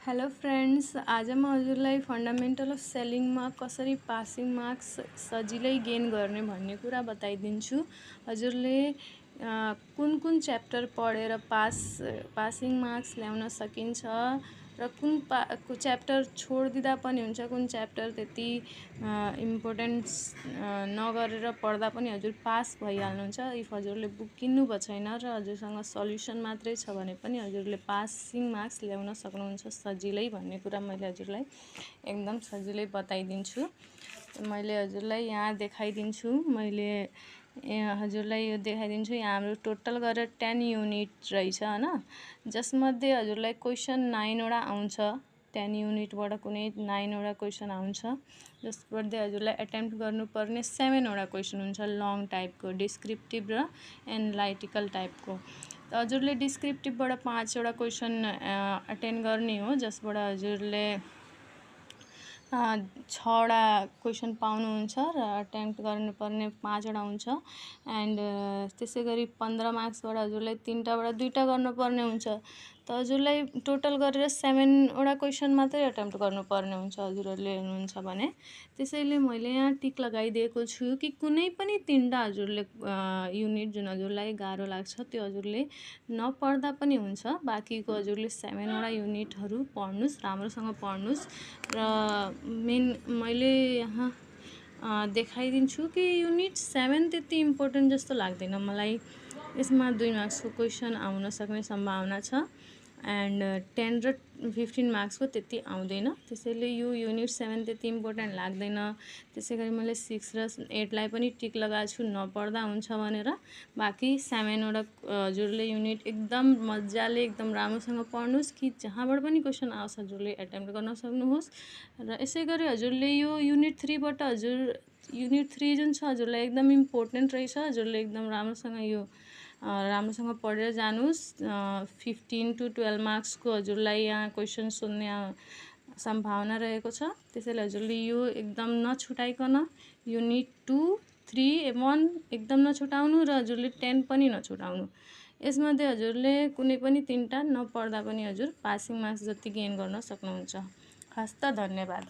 Hello friends, आज म हजुरलाई फंडामेंटल अफ सेलिङमा कसरी पासिङ मार्क्स सजिलै गेन गर्ने भन्ने कुरा बताइदिन्छु। हजुरले कुन कुन च्याप्टर पढेर पासिङ मार्क्स ल्याउन सकिन्छ र कुन च्याप्टर छोडिदिँदा पनि हुन्छ, कुन च्याप्टर त्यति इम्पोर्टेन्स नगरेर पढ्दा पनि हजुर पास भइहाल्नुहुन्छ। इफ हजुरले बुक किन्नुभएको छैन र हजुरसँग सल्युसन मात्रै छ भने पनि हजुरले पासिङ मार्क्स ल्याउन सक्नुहुन्छ सजिलै भन्ने कुरा मैले हजुरलाई एकदम सजिलै बताइदिन्छु। मैले हजुरलाई यहाँ देखाइदिन्छु। मैले हजुरलाई यो देखाइदिन्छु। यहाँ हाम्रो टोटल गरेर 10 युनिट रहेछ हैन, जसमध्ये हजुरलाई क्वेसन 9 वटा आउँछ। 10 युनिटबाट कुनै 9 वटा क्वेसन आउँछ, जसमध्ये हजुरलाई एटेम्प्ट गर्नुपर्ने 7 वटा क्वेसन हुन्छ, लङ टाइपको, डिस्क्रिप्टिभ र एनालाइटिकल टाइपको। त हजुरले डिस्क्रिप्टिभबाट 5 वटा क्वेसन अटेन्ड गर्ने हो, जसबाट हजुरले 6 वटा क्वेसन पाउनुहुन्छ र अटेम्प्ट गर्नुपर्ने 5 वटा हुन्छ। एन्ड त्यसैगरी 15 मार्क्सबाट हजुरलाई 3टाबाट 2टा गर्नुपर्ने हुन्छ। त हजुरलाई टोटल गरेर 7 वटा क्वेसन मात्रै अटेम्प्ट गर्नुपर्ने हुन्छ हजुरहरूले हेर्नुहुन्छ भने। त्यसैले मैले यहाँ टिक लगाइदिएको छु कि कुनै पनि 3टा हजुरले युनिट जुन हजुरलाई गाह्रो लाग्छ त्यो हजुरले नपढ्दा पनि हुन्छ। बाँकीको हजुरले 7 वटा युनिटहरू पढ्नुस्, राम्रोसँग पढ्नुस्। र मैले यहाँ देखाइदिन्छु कि युनिट 7 त्यति इम्पोर्टेन्ट जस्तो लाग्दैन मलाई। यसमा 2 मार्क्सको क्वेसन आउन सक्ने सम्भावना छ एन्ड 10 र 15 मार्क्सको त्यति आउँदैन। त्यसैले यो युनिट 7 त्यति इम्पोर्टेन्ट लाग्दैन। त्यसैगरी मैले 6 र 8लाई पनि टिक लगाएको छु नपढ्दा हुन्छ भनेर। बाँकी 7 वटा हजुरले युनिट एकदम मजाले एकदम राम्रोसँग पढ्नुस् कि जहाँबाट पनि क्वेसन आओस् हजुरले एटेम्प्ट गर्न सक्नुहोस्। र यसैगरी हजुरले यो युनिट 3बाट युनिट 3 जुन छ हजुरलाई एकदम इम्पोर्टेन्ट रहेछ। हजुरले एकदम राम्रोसँग यो राम्रोसँग पढेर जानुस्। 15 to 12 मार्क्सको हजुरलाई यहाँ क्वेसन सोध्ने सम्भावना रहेको छ। त्यसैले हजुरले यो एकदम नछुटाइकन युनिट 2, 3, 1 एकदम नछुटाउनु र हजुरले 10 पनि नछुटाउनु। यसमध्ये हजुरले कुनै पनि 3टा नपढ्दा पनि हजुर पासिङ मार्क्स जति गेन गर्न सक्नुहुन्छ। हस्त धन्यवाद।